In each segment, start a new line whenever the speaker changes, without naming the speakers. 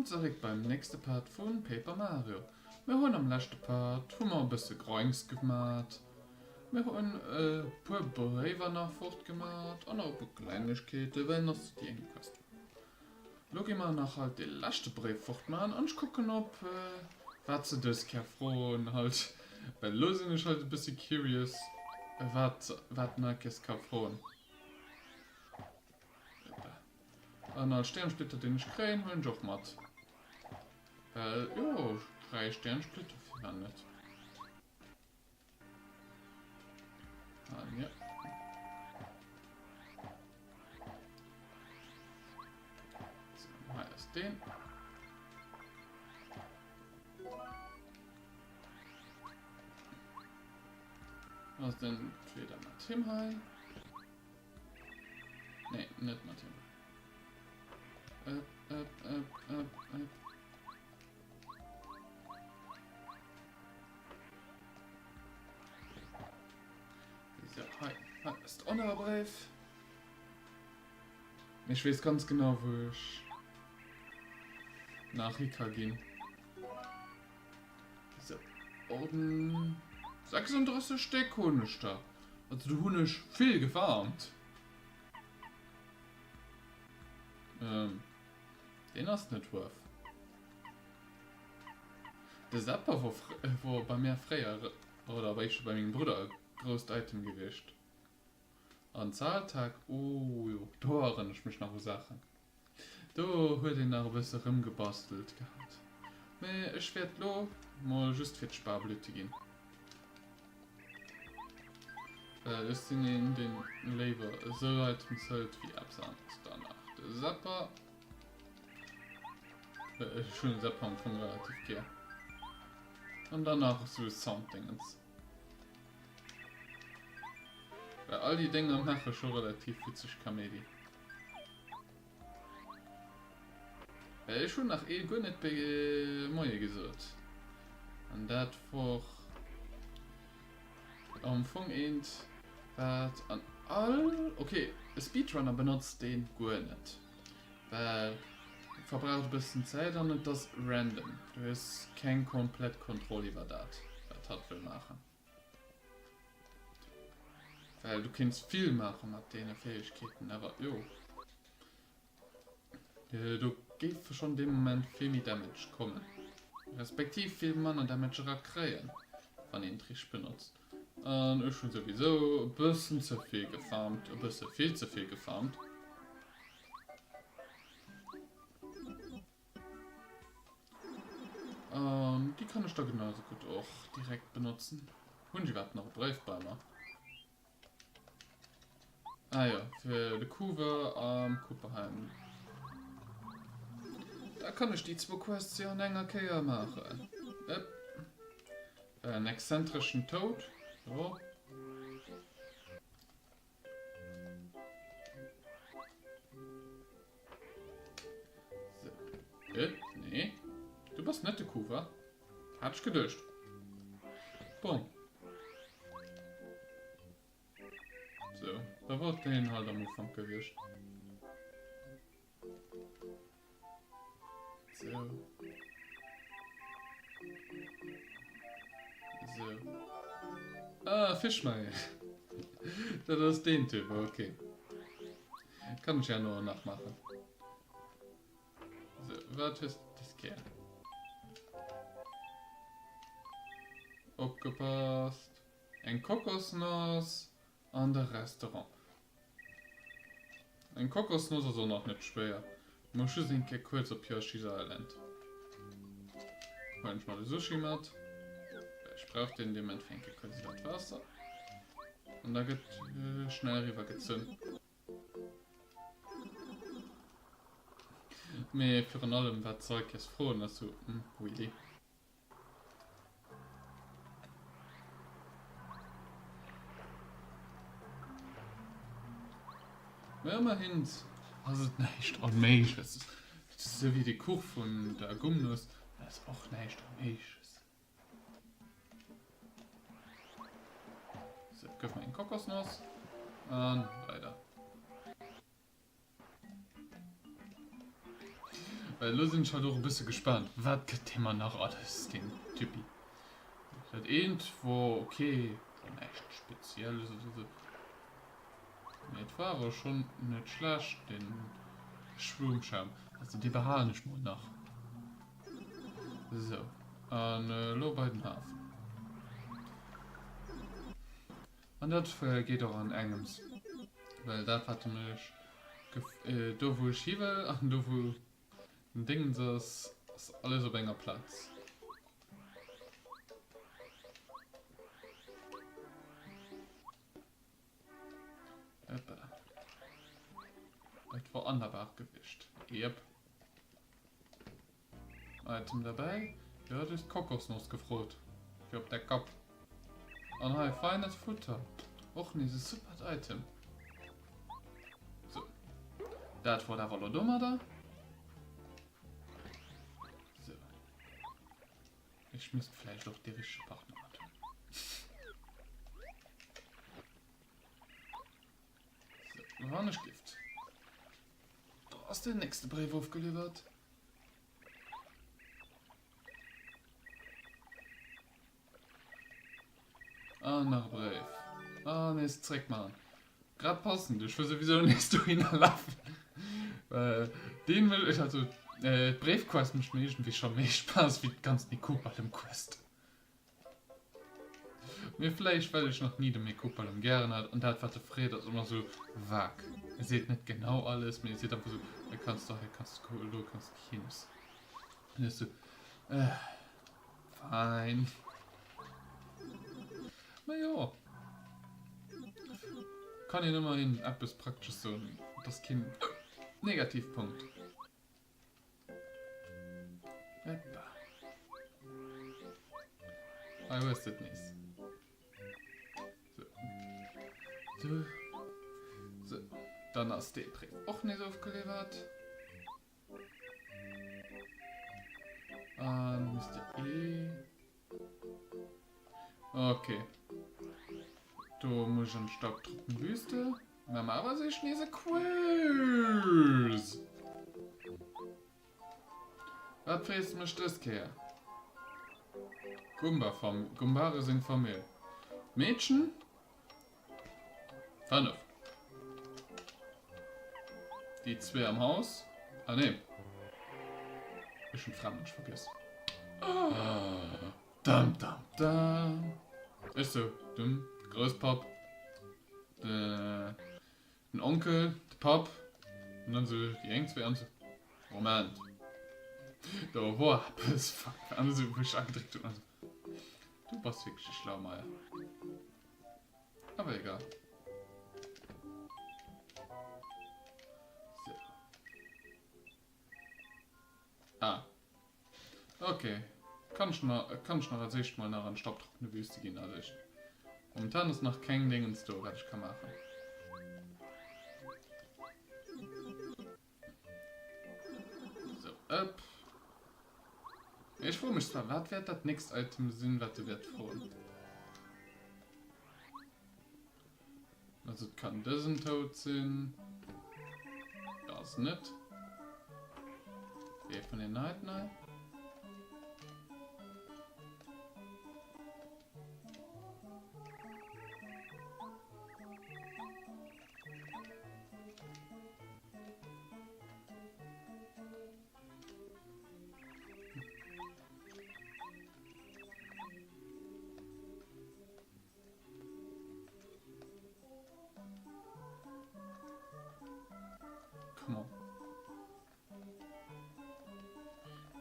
Wëllkomm zeréck beim nächste Part vun Paper Mario. Mir hunn am leschte Part hu mer e bësse Groings gemat, mir hunn e puer Bréiwer nach fort gemat an nach e puer Klengegkeete well nach déi eng Quest war. Lo gi mer nach halt dee leschte Bréif fort man an ech kucken op wat se dës Kéier froen halt, well lo sinn ech halt e bësse curious wat wat en all Kéiers ka froen. An all Sternsplitter deen ech kréien huelen ech och mat. Well jo 3 Sternsplitter firwat net. An ja. So, hei ass deen. Ass den wieder mat him hei. Nee, net mat him. Up, up, up, up, up. So, hei, hei ist der andere Brief. Ich weiß ganz genau, wo ich nach hi kann gehen. So, Orden. 36 Stéck hunn ech der. Also do hunn ech vill gefarmt. Ähm, deen ass net worth. De Zapper wor, wor bei mär fréier, oder bei bei mengem Brudder, e grousst Item gewiescht. An Zahltag, oh jo, do erënnere ech mech nach u Saachen. Do huet een nach e bësse rëmgebastelt gehat. Mee ech wäert lo mol just fir d'Sparblüte ginn. Well ech sinn een, deen léiwer esou Items hëlt wéi eppes aneres. Dann nach de Zapper. Ech hunn de Zapper am Fong relativ gär. An dann nach esou Sounddingens. Well all déi Dénger maache scho relativ witzeg Kaméidi. Ech hunn nach ee guer net Moie gesot. An dat wor am Fong eent, wat an all, ok, e Speedrunner benotzt deen guer net, well et verbraucht e bëssen Zäit an et ass random, du hues keng komplett Kontroll iwwer dat, wat hatt wëll maachen. Well du kéints vill maache mat deene Fäegkeeten, awer jo, do géif schonn dee Moment vill méi Damage kommen, respektiv vill manner Damage era kréien, wann een et richteg benotzt. An ech hunn souwisou e bëssen ze vill gefarmt, e bësse vill ze vill gefarmt. An déi kann ech da genau sou gutt och direkt benotzen. Hunn ech iwwerhaapt nach e Bréif bei mer? Ah jo, fir de Kuwer am Kupperheim. Da kann ech déi zwou Quests jo an enger Kéier maachen. Ëpp. En exzentreschen Toad. Jo. So. Äh, nee. Du bass net de Kufa. Hat ech geduecht. Bon. So, da wor deen halt am Ufank gewiescht. So. So. Ah, Fischmei. Dat ass deen Typ, okay. Kann ech ja no an nach maachen. So, wat hues du des Kéier? Opgepasst. Eng Kokosnoss an de Restaurant. Eng Kokosnoss ass och nach net schwéier. Muss just eng Kéier kuerz op Yoshi's Island. Huelen ech mal de Sushi mat. Ech brauch deen dee Moment fir eng Kéier kuerz iwwer d'Waasser. An da gëtt schnell eriwwer gezunn. Mee virun allem wat s'all Kéiers froen ass sou, hm, really? Mä ëmmerhin ass et näischt Onméigleches. Esou wéi de Kuch vun der Gumnuss ass och näischt Onméigleches. Sou, gëff mer eng Kokosnoss. An weider. Well elo sinn ech halt och e bësse gespaant, wat gëtt dee mer nach alles, deen Typi. Dat eent wor ok, wor näischt Spezielles oder sou, mee et war awer schonn net schlecht, deen Schwoomschaum. Also dee behalen ech mol nach. Sou, an elo bei den Hafen. An dat geet och an engems, well dat wat mech do wou ech hi wëll an do wou den Dingens ass, ass alles op enger Plaz. Hoppala. Dat wor an der Baach gewiescht. Jep. Item derbäi. Jo, du hues d'Kokosnoss gefrot. Fir op däi Kapp. An hei, feines Futter. Och nees e supert Item. So. Dat wor et awer elo domadder. So. Ech misst vläicht och dee richtege Partner mat hunn. So, wann ech gift. Do ass den nächste Bréif ofgeliwwert. Ah, nach e Bréif. Ah, nees zréck man. Grad passend, ech wëll souwisou nees dohinner lafen. Well deen wëll ech, also d'Bréifquest mécht mir iergendwéi scho méi Spaass wéi d'ganz Nikopalem-Quest. Mee vläicht well ech nach ni de Mekopalem gären hat an dat wat e freet ass ëmmer sou vague. E seet net genau alles, mee e seet einfach sou, hei kanns de, hei kanns de, do kanns de jenes. An ech sou, äh, fine. Mä jo, kann een ëmmerhin eppes Praktesches soen, et ass keen Negativpunkt. Eppa. Hei hues de et nees. So. So. So. Dann ass dee Bréif och nees ofgeliwwert. An Mister E. Okay. Do muss ich an d'Staubtrockenwüste. Normalerweise ist nees e Quiz. Wat frees du mech dës Kéier? Gumba Fam Gumbare seng Famill. D'Meedchen? 5. Déi zwee am Haus. Ah nee. Ech hunn d'Fra mensch vergiess. Ah. Dam dam dam. Ech sou, den Grousspapp, de, den Onkel, de Papp, an dann sou déi eng zwee an sou, Moment. Do wor eppes. An sou wou ech agedréckt hunn. Du bass wierklech e Schlaumeier. Awer egal. So. Ah. Okay. Kann ich nach, kann ich nach als éischt mal nach an staubtrockene Wüste ginn. Also ich, momentan ist nach keng Dingens do, wat ich kann machen. So, up. Ech froe mech zwar, wat wäert dat nächst Item sinn, wat de wäert froen? Also et kann dësen Toad sinn. Dat ass net. Ee vun den Night Night. Come on.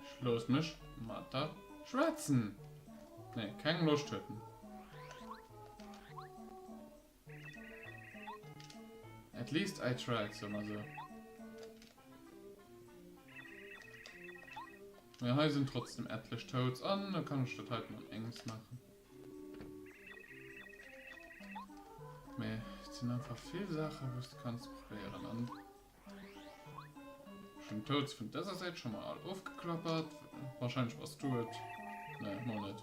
Ich looss mech mat der schwätzen. Nee, keng Loscht huet en. At least I tried, so mal so. Ja, hei sind trotzdem etlich Toads an, da kann ich das halt mal engs machen. Mee et sinn einfach vill Saachen, wou s de kanns probéieren. An ech hunn d'Toads vun dëser Säit scho mol all ofgeklappert. Wahrscheinlech bass du et. Nee, mol net.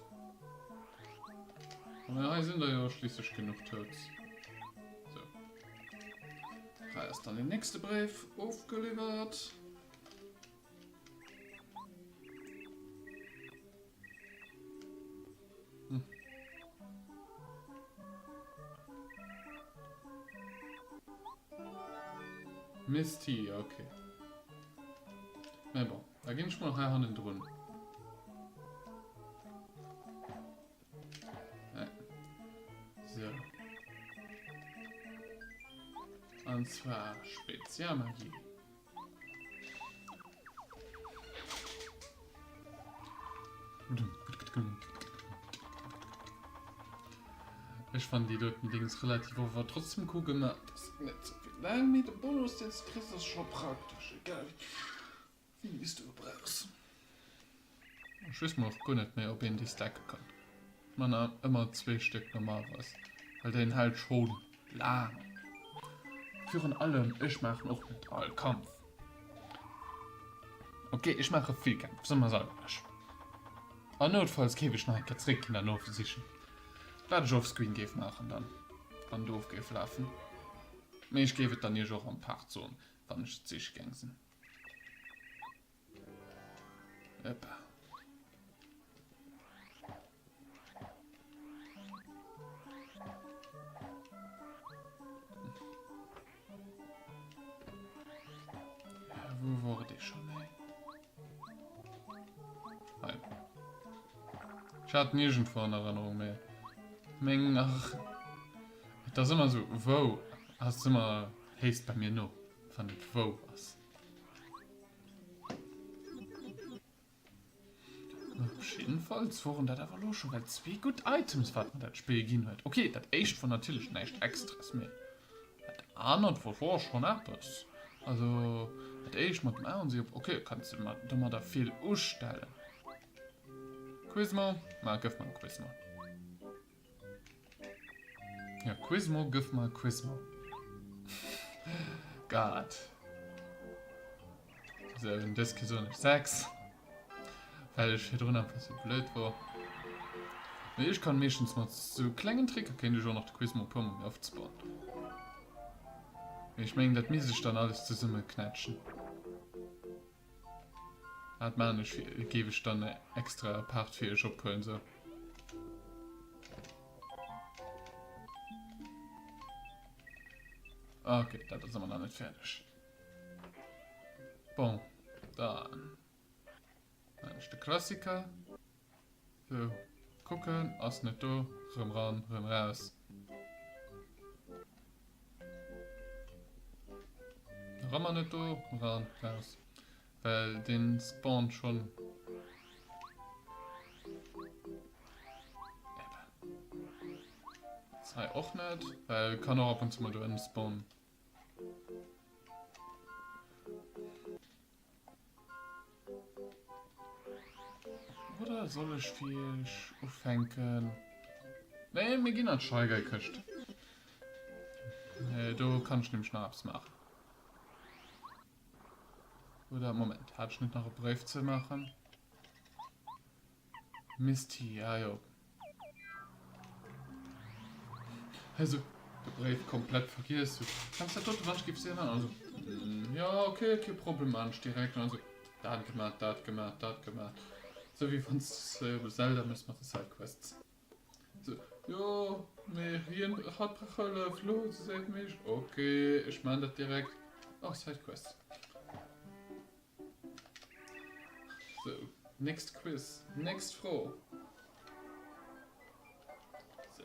Mä hei sinn der jo schliisslech genuch Toads. Sou. Hei ass dann den nächste Bréif ofgeliwwert. Miss T, ok. Mä bon, da ginn ech mol hei hannendrun. So. An zwar Spezialmagie. Ech fannen déi doten Dings relativ awer trotzdem cool gemaach. Dat ass net sou vill laang, mee de Bonus deen s de kriss ass scho praktesch, egal wéi s du e brauchs. Ech weess mol och guer net méi ob een déi stacke kann. Ech man ëmmer zwéi Stéck normalerweis, well deen hält schon laang. Virun allem ech maachen och net all Kampf. Ok ech maache vill Kämpf, soe mer éierlech. An noutfalls kéif ech nach eng Kéier zréck ginn an nosichen wat ech offscreen géif maachen dann, wann et of géif lafen. Mee ech géif et dann iech och am Part soen, wann ech et siche géing sinn. Eppa. Wou wor dee schon, ey? Hei. Ech hat en iergendwou an Erënnerung, mee meng nach. Et ass ëmmer esou, wou ass ëmmer, héichst bei mir no, wann et wou ass. Op jiddefalls woren dat awer elo scho well zwee gutt Items, wat mer dat Spill ginn huet. Ok, dat éischt wor natierlech näischt Extras, mee dat anert wor wor schonn eppes. Also dat éischt mat dem Ahornsirup, ok, kanns de mat domadder vill ustellen. Quizmo, ma gëff mer e Quizmo. Ja, Quizmo, gëff mer Quizmo. God. So, en dës Keer soen ech 6. Well ech virdrun einfach sou blöd wor. Mee ech kann meeschtens mat sou klengen Tricker kéint ech och nach de Quizmo e puer mol méi oft spawnen. Mee ech mengen dat misst ech dann alles zesumme knätschen. Dat maan ech fir, géif ech dann extra Part fir iech ophuelen sou. Ok, dat ass ëmmer nach net fäerdeg. Bon, dann maan ech de Klassiker. Sou, kucken, ass net do, rëm ran, rëm raus. Nach ëmmer net do, ran, raus. Well deen spawnt schon. Eben. Ass hei och net, well kann och ab und zu mal do ënne spawnen. Oder soll ech fir iech ufänken? Nee, mir ginn an d'Shy Guy Këscht. Äh, do kann ech nämlech nach eppes maachen. Oder, Moment, hat ech net nach e Bréif ze maachen? Misty, ah jo. Also, de Bréif komplett vergiess. So, kannst dat dote wann ech géif sehen? Also, mm, ja, okay, kee Problem, man ech direkt. Also, dat gemaat, dat gemaat, dat gemaat. Sou wéi wann s de Zelda mëss mat de Sidequests. So, jo, mee hien hat brauch Hëllef, lo se seet mech, okay, ech man dat direkt. Oh, Sidequest. So, next Quiz, next Fro. So.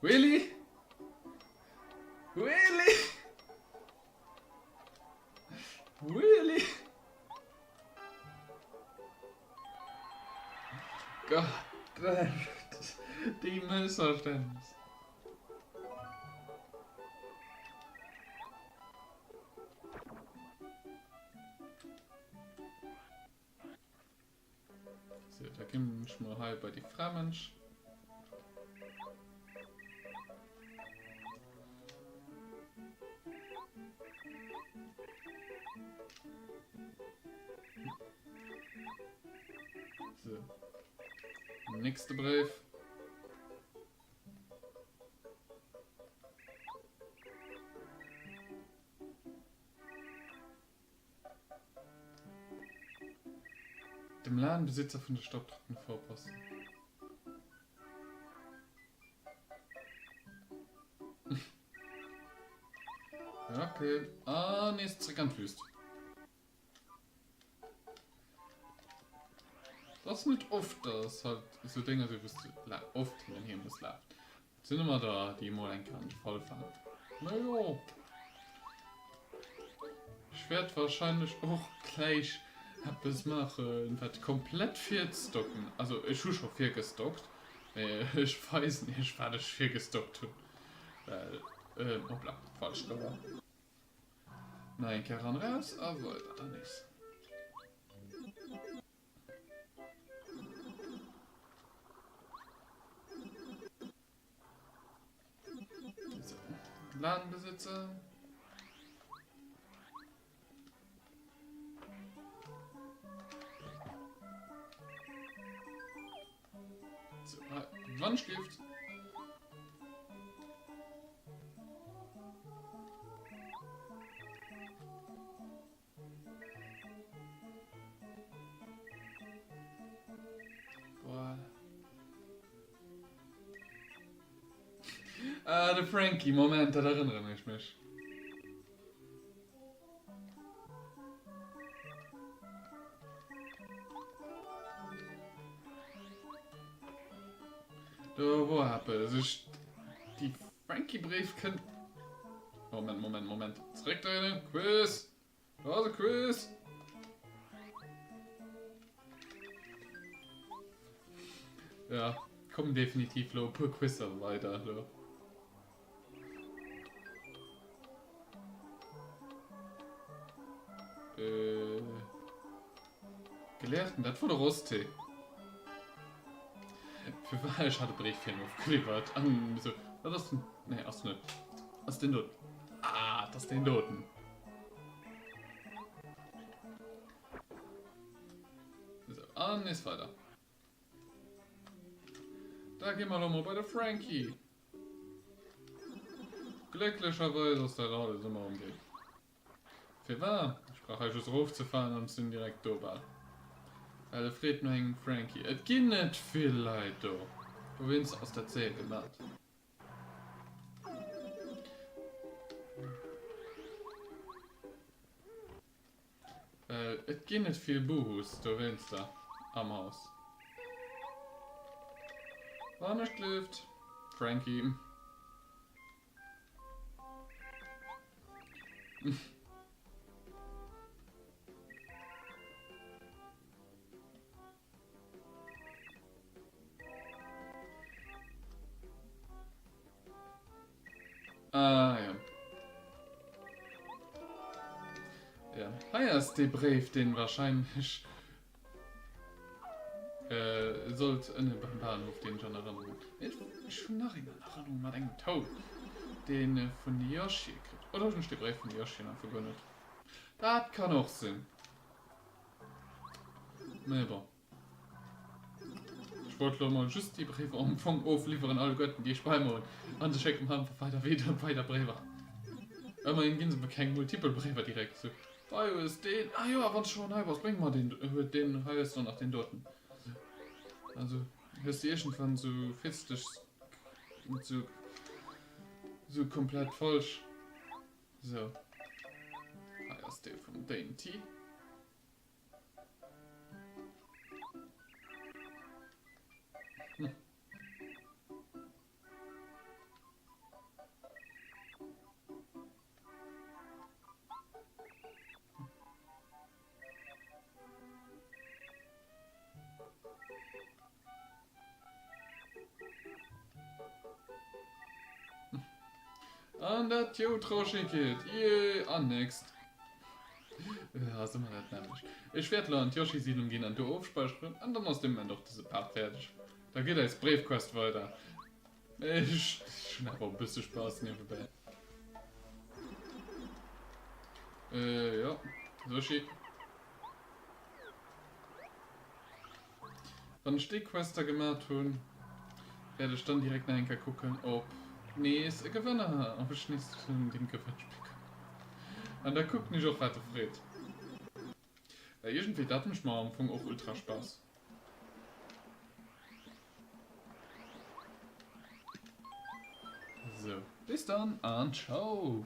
Really? Really? Really? God damn it. Déi Mëssverständnis. So, da ginn ech mol hei bei déi Främensch. So. Nächste Bréif. Dem Ladenbesitzer vun der Staubtrockene verpassen. Okay, an nees zréck an d'Wüst. Dat ass net oft, dass halt esou Dénger sinn, wou s de oft hin an hier muss lafen. Et sinn ëmmer der, déi emol eng Kéier an de Fall falen. Mä jo. Ech wäert wahrscheinlech och gläich eppes maachen, wat komplett virstocken, also ech hu scho virgestockt, mä ech weisen iech, wat ech virgestockt hunn, well, hoppla, falscht Cover. Nach eng Kéier ran, raus a weider dann nees. So, Ladenbesitzer. So, Wandstift. Boah. Ah, de Frankie, Moment, dat erënneren ech mech. Do wor eppes. Ech, déi Frankie-Bréif kënnt. Moment, Moment, Moment. Zréckdréinen. Quiz! Do ass e Quiz! Ja, kommen definitiv lo e puer Quizzer weider lo. Äh, Gelehrten, dat wor de Rosté. Firwat? Ech hat e Bréif fir en ofgeliwwert an esou, dat ass den, nee ass net, ass deen doten. Ah, dat ass deen doten. Esou, an nees weider. Da gi mer elo mol bei de Frankie. Glécklecherweis ass dat alles ëmmer um Wee. Firwat? Ech brauch hei just erofzefahren an ech sinn direkt do bal. Well e freet no engem Frankie. Et ginn net vill Leit do. Dowéinst ass dat séier gemat. Well et ginn net vill Buhus dowéinster am Haus. Wann ech gelift, Frankie. Ah, ja. Ja, hei ass dee Bréif, deen wahrscheinlech äh, sollt ënne beim Bahnhof, deen ech an Erënnerung hunn. Ech hunn nach een an Erënnerung mat engem Toad, deen vun Yoshi kritt. Oder hunn ech dee Bréif vun Yoshi einfach guer net? Dat kann och sinn. Mee bon. Ech wollt lo mol just déi Bréiwer am Fong ofliwweren, alleguerten déi ech bei mer hunn, an se schécke mer einfach weider wieder weider Bréiwer. Ëmmerhin ginn se mer keng multipel Bréiwer direkt sou, hei hues deen, ah jo, a wann s de schonn hei bass, bréng mer deen, huet deen, hei hues de nach deen doten. Also hues de iergendwann sou fills de dech sou sou komplett falsch. Sou, hei ass dee vum Dainty. An dat Jotroschi-Kit! Yay! An next! Ass ëmmer dat nämmlecht. Ech wäert elo an d'Yoshi-Siedlung ginn an do ofspäicheren an dann ass dee Moment och dëse Part fäerdeg. Da geet eis Bréifquest weider. Ech hunn awer e bësse Spaass niewebäi. Äh, jo. Yoshi. Wann ech déi Quest da gemat hunn, wäert ech dann direkt nach eng Kéier kucken, ob nees e Gewënner, ob ech nees zu deem Gewënnspill kommen. An da kucken ech och, wat e freet. Well iergendwéi, dat mécht mer am Fong och ultra Spaass. Sou, bis dann an ciao!